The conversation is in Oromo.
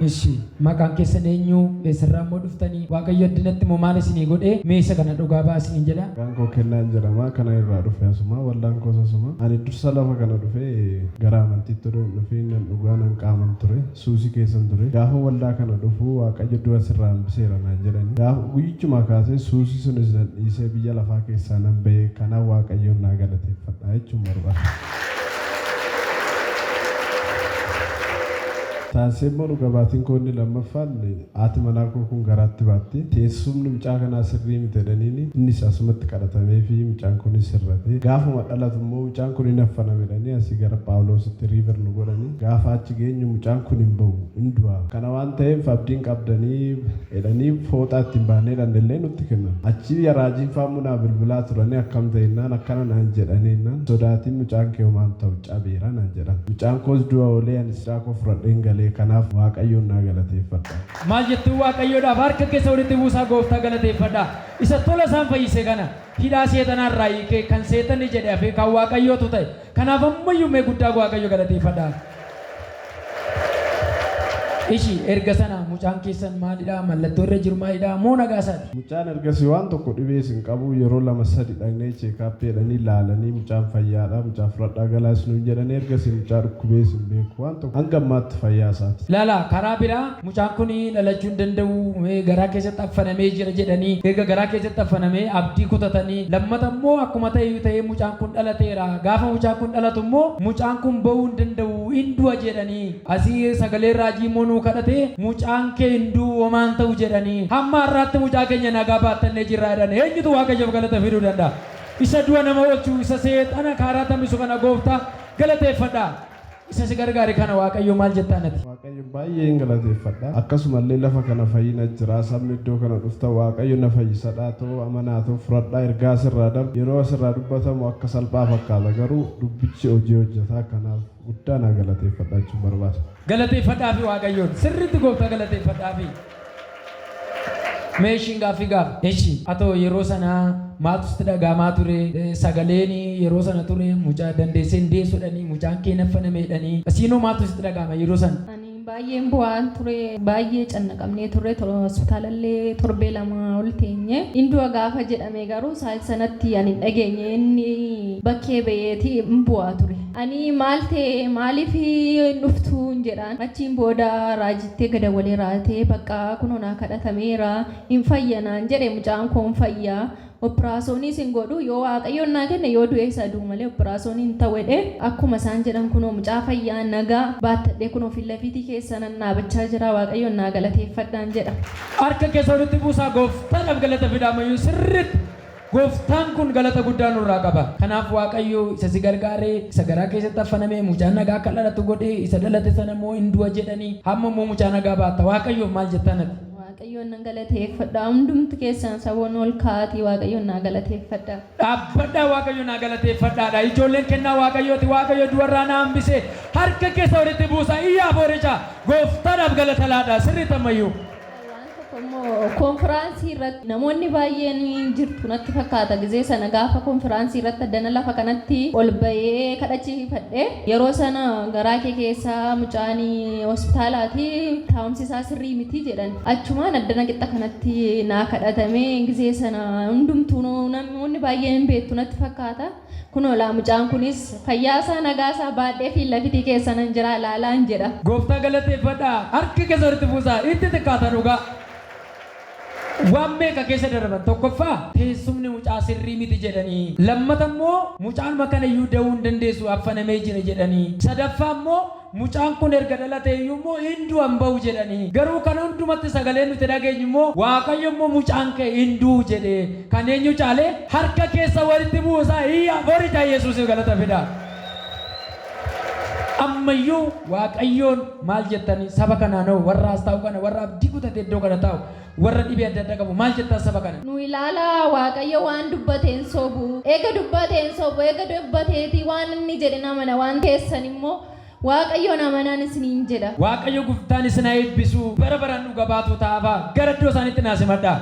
Ishi, maqaan keessan eenyu? Eessarraa immoo dhuftanii? Waaqayyo addinatti immoo maal isinii godhee? Mee isa kana dhugaa ba'aa isiniin jedha. Maqaan koo Kennaan jedhama. Kana irraa dhufe asuma. Waldaan koos asuma. Ani dursa lafa kana dhufe gara amantiitti odoo hin dhufiin nan dhugaa, nan qaaman ture. Suusii keessan ture. Gaafa waldaa kana dhufu Waaqayyo du'a sirraa hambiseera naan jedhani. Gaafa guyyichumaa kaasee suusii sunis nan dhiisee biyya lafaa keessaa nan ba'e. Kanaaf Waaqayyoon naa galateeffadha jechuun barbaada. Taansee immoo dhuga baatiin koo inni lammaffaan haati manaa koo kun garaatti baatti. Teessumni mucaa kanaa sirrii miti jedhaniini innis asumatti kadhatameefii mucaan kunis sirrate. Gaafuma dhalatu immoo mucaan kun hin affaname jedhanii asii gara Phaawuloositti riiver nu godhani. Gaafa achi geenyu mucaan kun hin bahu, hin du'a. Kana waan ta'eef abdiin qabdanii jedhanii fooxaa ittiin baannee dhaqne illee nutti kennan. Achii raajiin faa immoo naa bilbilaa turanii akkam ta'e jennaan akkana naan jedhanii jennaan sodaatiin mucaan kee homaa hin ta'u cabeera naan jedhan. Mucaan koos du'a oolee anis mucaa koo fudhadheen galee kanaaf Waaqayyoon naa galateeffadha. Maal jettuu Waaqayyoodhaaf harka keessa walitti buusaa gooftaa galateeffadhaa. Isa tola isaan fayyise kana hidhaa seexanaa irraa hiikee kan seexanni jedhe hafee kan Waaqayyootu ta'e. Kanaaf ammayyuu mee guddaa Waaqayyo galateeffadhaa. Ishi erga sana mucaan keessan maalidha? Mallattoo irra jiru maalidha? Moo nagaa isaati? Mucaan ergasii waan tokko dhibees hin qabu. Yeroo 2 3 dhaqnee cheekaappii jedhanii laalanii mucaan fayyaadha mucaa fudhadhaa galaas nuun jedhanii ergasii mucaa dhukkubees hin beeku waan tokko hanga ammaatti fayyaa isaati. Ilaalaa karaa biraa mucaan kun dhalachuu hin danda'u garaa keessatti affanamee jira jedhanii erga garaa keessatti affanamee abdii kutatanii lammata immoo akkuma ta'eyyuu ta'ee mucaan kun dhalateera gaafa mucaan kun dhalatu immoo mucaan kun ba'uu hin danda'u in du'a jedhanii asii sagaleen raajii immoo nuu kadhate mucaan kee hin du'u homaa hin ta'u jedhanii hamma har'aatti mucaa keenya nagaa baattannee jirra jedhan eenyutu Waaqayyoof galata fiduu danda'a isa du'a nama oolchu isa seexana kaaraa tambisu kana gooftaa galateeffadhaa isa si gargaare kana Waaqayyoo maal jettaan ati? Waaqayyoon baay'een galateeffadha. Akkasumallee lafa kana fayyina jira. Sabni iddoo kana dhuftan Waaqayyo na fayyisadhaa too amanaa too furadhaa ergaa asirraa darbu yeroo asirraa dubbatamu akka salphaa fakkaata garuu dubbichi hojii hojjeta kanaaf guddaa naa galateeffadha jechuun barbaada. Galateeffadhaafii Waaqayyoon. Sirriitti gooftaa galateeffadhaafii. Mee ishiin gaaffii gaafa. Eshi atoo yeroo sana maaltu sitti dhaga'amaa ture? Sagaleen yeroo sana ture mucaa dandeessee hin deessu jedhanii mucaan kee hin affaname jedhanii asiinoo maaltu sitti dhaga'ama yeroo sana? Ani baay'een bu'aan ture baay'ee cannaqamnee turre hospitaalallee torbee 2 ol teenye. In du'a gaafa jedhame garuu sa'aatii sanatti ani hin dhageenye inni bakkee ba'eeti in bu'aa ture. Ani maal ta'e maaliif hin dhuftuun jedhaan achiin booda raajittee gadawwalee raatee baqqaa kunoo naa kadhatameera hin fayya naan jedhe mucaan koo hin fayya opiraasooniis hin godhu yoo waaqayyoon naa kenne yoo du'ees haa du'u malee opiraasoonii hin ta'u jedhe akkuma isaan jedhan kunoo mucaa fayyaa nagaa baattadhee kunoo fillafiitii keessa nan dhaabachaa jira waaqayyoon naa galateeffadhaan jedha. Harka keessa walitti buusaa gooftaadhaaf galata fidaa ammayyuu sirriitti. Gooftaan kun galata guddaa nurraa qaba. Kanaaf Waaqayyo isa si gargaare, isa garaa keessatti affaname, mucaan nagaa akka dhalatu godhe, isa dhalate sana immoo in du'a jedhanii, hamma immoo mucaa nagaa baatta. Waaqayyoof maal jettaan ati? Waaqayyoon nan galateeffadha. Hundumti keessan saboonni ol ka'aatii Waaqayyoon naa galateeffadhaa. Dhaabbadhaa Waaqayyo naa galateeffadhaadha. Ijoolleen kennaa Waaqayyooti. Waaqayyo du'arraa na hambise. Harka keessa walitti buusaa. Iyyaa booricha. Gooftaadhaaf galata laadhaa. Sirriitti ammayyuu. Waan tokko immoo konfiraansii irratti namoonni baay'een jirtu natti fakkaata gizee sana gaafa konfiraansii irratti addana lafa kanatti ol bahee kadhachiifadhe yeroo sana garaa kee keessa mucaan hospitaalaati taa'umsi isaa sirrii miti jedhan achumaan addana qixxa kanatti naa kadhatame gizee sana hundumtuu namoonni baay'een hin beektu natti fakkaata. Kunoo laa mucaan kunis fayyaasaa nagaasaa baadhee fiillafitii keessa nan jiraa laalaan jedha. Gooftaa galateeffadhaa harka keessa walitti buusaa itti xiqqaata dhugaa. Waan meeqa keessa darban tokkoffaa teessumni mucaa sirrii miti jedhanii lammata immoo mucaanuma kanayyuu da'uu hin dandeessu affanamee jira jedhanii sadaffaa immoo Mucaan kun erga dhalatee iyyuu immoo in du'a hin ba'u jedhanii. Garuu kana hundumatti sagaleen nuti dhageenyu immoo Waaqayyo immoo mucaan kee in du'u jedhe. Kan eenyu caale? Harka keessa walitti buusaa iyyaa boricha Yesuusiif galata fidaa. Ammayyuu Waaqayyoon maal jettanii saba kanaan hoo warra as taa'u kana warra abdii kutate iddoo kana taa'u warra dhibee adda addaa qabu maal jettan saba kana? Nu ilaalaa Waaqayyo waan dubbate hin sobu. Eega dubbate hin sobu. Eega dubbateetii waan inni jedhe hin amana waan keessan immoo Waaqayyoon amanaan isiniin jedha. Waaqayyo goftaan isin haa eebbisu bara baraan dhuga baatuu ta'aafaa gara iddoo isaaniitti naa simadhaa.